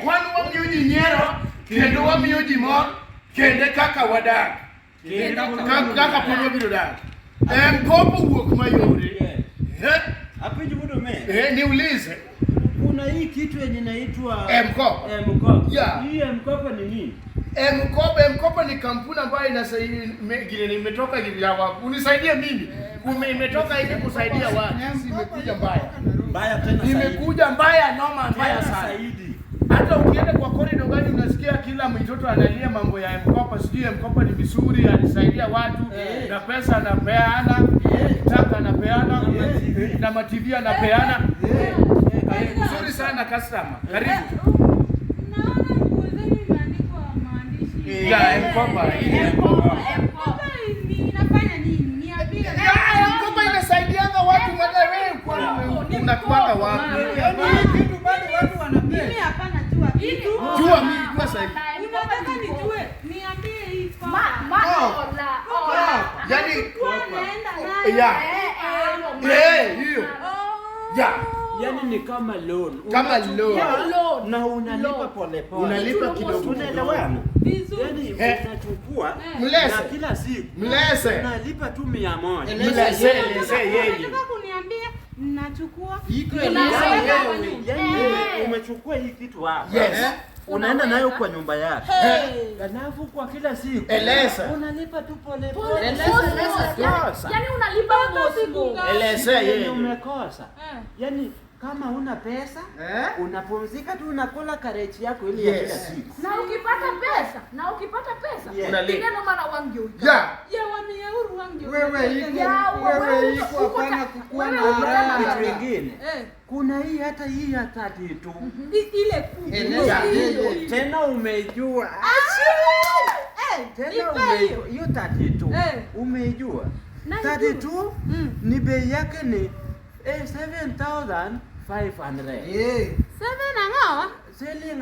Wan wamiyo ji nyiero kendo wamiyo ji mor kendo kaka wadak. Kaka pod wabiro dak. M-Kopa wuok mayore. Eh? Apenjo mondo me. Eh, niulize. Kuna hii kitu yenye inaitwa M-Kopa. M-Kopa. Yeah. Hii M-Kopa ni nini? M-Kopa, M-Kopa ni kampuni ambayo inasaidia imetoka ya unisaidie mimi. Imetoka ili kusaidia watu. Imekuja mbaya. Mbaya tena zaidi. Imekuja mbaya noma mbaya Tena sana. zaidi. Hata ukienda kwa corridor gani unasikia kila mtoto analia mambo ya M-Kopa, sijui M-Kopa ni vizuri, alisaidia watu na pesa anapeana, taka anapeana, na ma TV anapeana. Nzuri sana customer. Karibu. Naona nguo zenu imeandikwa maandishi. Ya M-Kopa. M-Kopa. M-Kopa inafanya nini? Niambie. Ya M-Kopa inasaidianga watu madai wewe kwa unakuanga wapi? Yaani hii kitu bado watu wanapenda. Mimi hapana jua kitu. Jua mimi jua sasa hivi. Unataka nijue? Niambie hii kopa. Oh. Yaani Kwa naenda nayo. Ya. Eh, hiyo. Oh. Ya. Yaani ni kama loan. Kama Unachukua loan. Na unalipa pole pole. Unalipa kidogo. Tunaelewana? Vizuri. Yaani Eh. unachukua Mlese. na kila siku Mlese. unalipa tu 100. Mlese, eleze yeye. Unataka kuniambia nachukua Iko Unaweka eleza kwa wewe. nyumba. Yaani umechukua hii kitu hapa. Yes. Unaenda nayo kwa nyumba yako. Hey. Alafu kwa kila siku Eleza. unalipa tu pole pole. Eleza. Yani unalipa siku ngapi? Eleze Yaani yeye. umekosa. Eh. Yaani kama una pesa Eh? unapumzika tu unakula karechi yako ili ya Yes. kila siku. Na ukipata pesa, na ukipata pesa, Yeah. Unalipa. ile noma na wangeuka. Ya. Ya wamieuru wangu. Wewe iko, Ya, wewe wewe iko uko hapana kukuwa wewe na uko haraka. Kitu kingine. Eh. Kuna hii hata hii ya 32. Ile kubwa. Eleza yeye. Tena umeijua. Eh, Tena ipe umeijua hiyo. hiyo 32. Eh. Umeijua. Naijua. 32 Mm. ni bei yake ni 7500. Eh. Seven angawa? Selling